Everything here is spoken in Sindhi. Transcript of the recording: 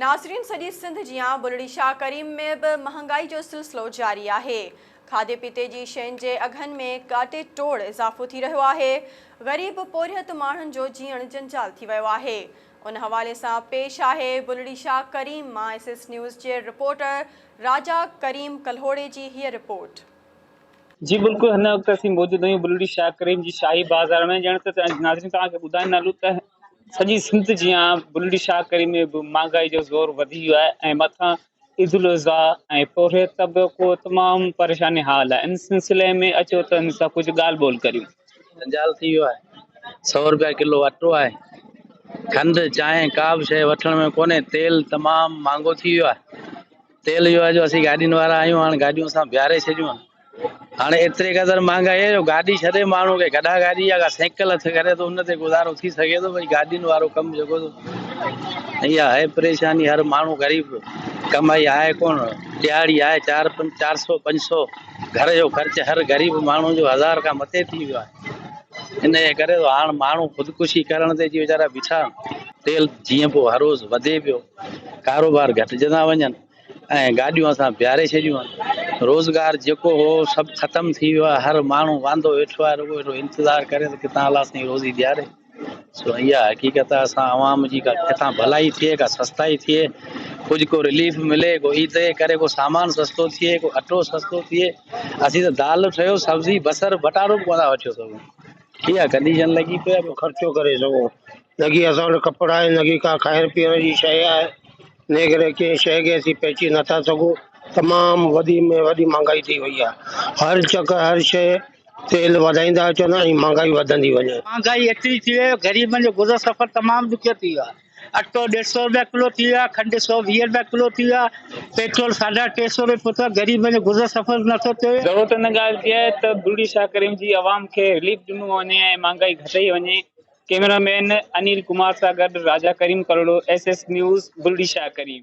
ناظرين سڄي سنڌ جيان بلڙي شاهه ڪريم ۾ به مهانگائي جو سلسلو جاري آهي. کاڌي پيتي جي شين جي اگهن ۾ ڳاٽي ٽوڙ اضافو ٿي رهيو آهي. غريب پورهيت ماڻهن جو جيئڻ جنجال ٿي ويو آهي. ان حوالي سان پيش آهي بلڙي شاهه ڪريم مان ايس ايس نيوز جي رپورٽر راجا ڪريم ڪلهوڙي جي هيء رپورٽ. جي بلڪل هن وقت اسين موجود آهيون بلڙي شاهه ڪريم جي شاهي بازار ۾ ڄڻ ته ناظرين توهان کي ٻڌائيندا هلون ته سڄي سنڌ جيان بلڙي شاهه ڪريم ۾ به مهانگائي جو زور وڌي ويو آهي ۽ مٿان عيد الاضحيٰ ۽ پورهيت طبقو تمام پريشاني حال آهي ان سلسلي ۾ اچو ته ان سان ڪجهه ڳالهه ٻولهه ڪريون. جنجال ٿي ويو آهي سو روپيا ڪلو اٽو آهي کنڊ چانهه ڪا به شيء وٺڻ ۾ ڪونهي تيل تمام مهانگو ٿي ويو آهي تيل اهو آهي جو اسين گاڏين وارا آهيون هاڻي گاڏيون اسان بيهاري ڇڏيون آهن هاڻي ايتري قدر مهانگائي آهي جو گاڏي ڇڏي ماڻهو کي گڏا گاڏي يا ڪا سائيڪل هٿ ڪري ته ان تي گذارو ٿي سگهي ٿو ڀئي گاڏين وارو ڪم جيڪو سو اها آهي پريشاني هر ماڻهو غريب ڪمائي آهي ڪونه ڏهاڙي آهي چار پنج چار سو پنج سو گهر جو خرچ هر غريب ماڻهو جو هزار کان مٿي ٿي ويو آهي ان جي ڪري هاڻ ماڻهو خودڪشي ڪرڻ تي اچي ويچارا بيٺا تيل جيئن پوء هر روز وڌي پيو ڪاروبار گهٽجندا وڃن ۽ گاڏيون اسان بيهاري ڇڏيون آهن روزگار جيڪو هو سڀ ختم ٿي ويو آهي هر ماڻهو واندو ويٺو آهي رڳو ويٺو انتظار ڪري ته ڪٿان الله سائين روزي ڏياري سو اها حقيقت آهي اسان عوام جي ڪا ڪٿان ڀلائي ٿئي ڪا سستائي ٿئي ڪجهه ڪو رليف ملي ڪو عيد جي ڪري ڪو سامان سستو ٿئي ڪو اٽو سستو ٿئي اسين ته دال ٺهيو سبزي بصر بٽارو به ڪونه ٿا وٺيو سگهون اها ڪنڊيشن لڳي پئي آهي. خرچو ڪري سگهون نه ڪي اسان وٽ ڪپڙا آهن نه ڪي ڪا کائڻ پيئڻ جي شيء آهي انهيء ڪري ڪنهن شيء کي اسين پهچي نٿا سگهون. تمام وڏي ۾ وڏي مهانگائي ٿي وئي آهي. هر چڪر هر شيء تيل وڌائيندا اچن ۽ مهانگائي وڌندي وڃي. مهانگائي ايتري ٿي وئي آهي غريبن جو گذر سفر تمام ڏکيو ٿي ويو آهي. اٽو ڏيڍ سئو روپيا ڪلو ٿي ويو آهي، کنڊ 120 روپيا ڪلو ٿي ويو آهي، پيٽرول ساڍا ٽي سئو روپيا پهتو آهي، غريبن جو گذر سفر نٿو ٿئي. ضرورت ان ڳالهه جي آهي ته بلڙي شاهه ڪريم جي عوام کي رليف ڏنو وڃي ۽ مهانگائي گهٽائي وڃي. ڪئميرا مين انيل ڪمار سان گڏ Raja Karim Kalhoro, S S news, Bulri Shah Karim.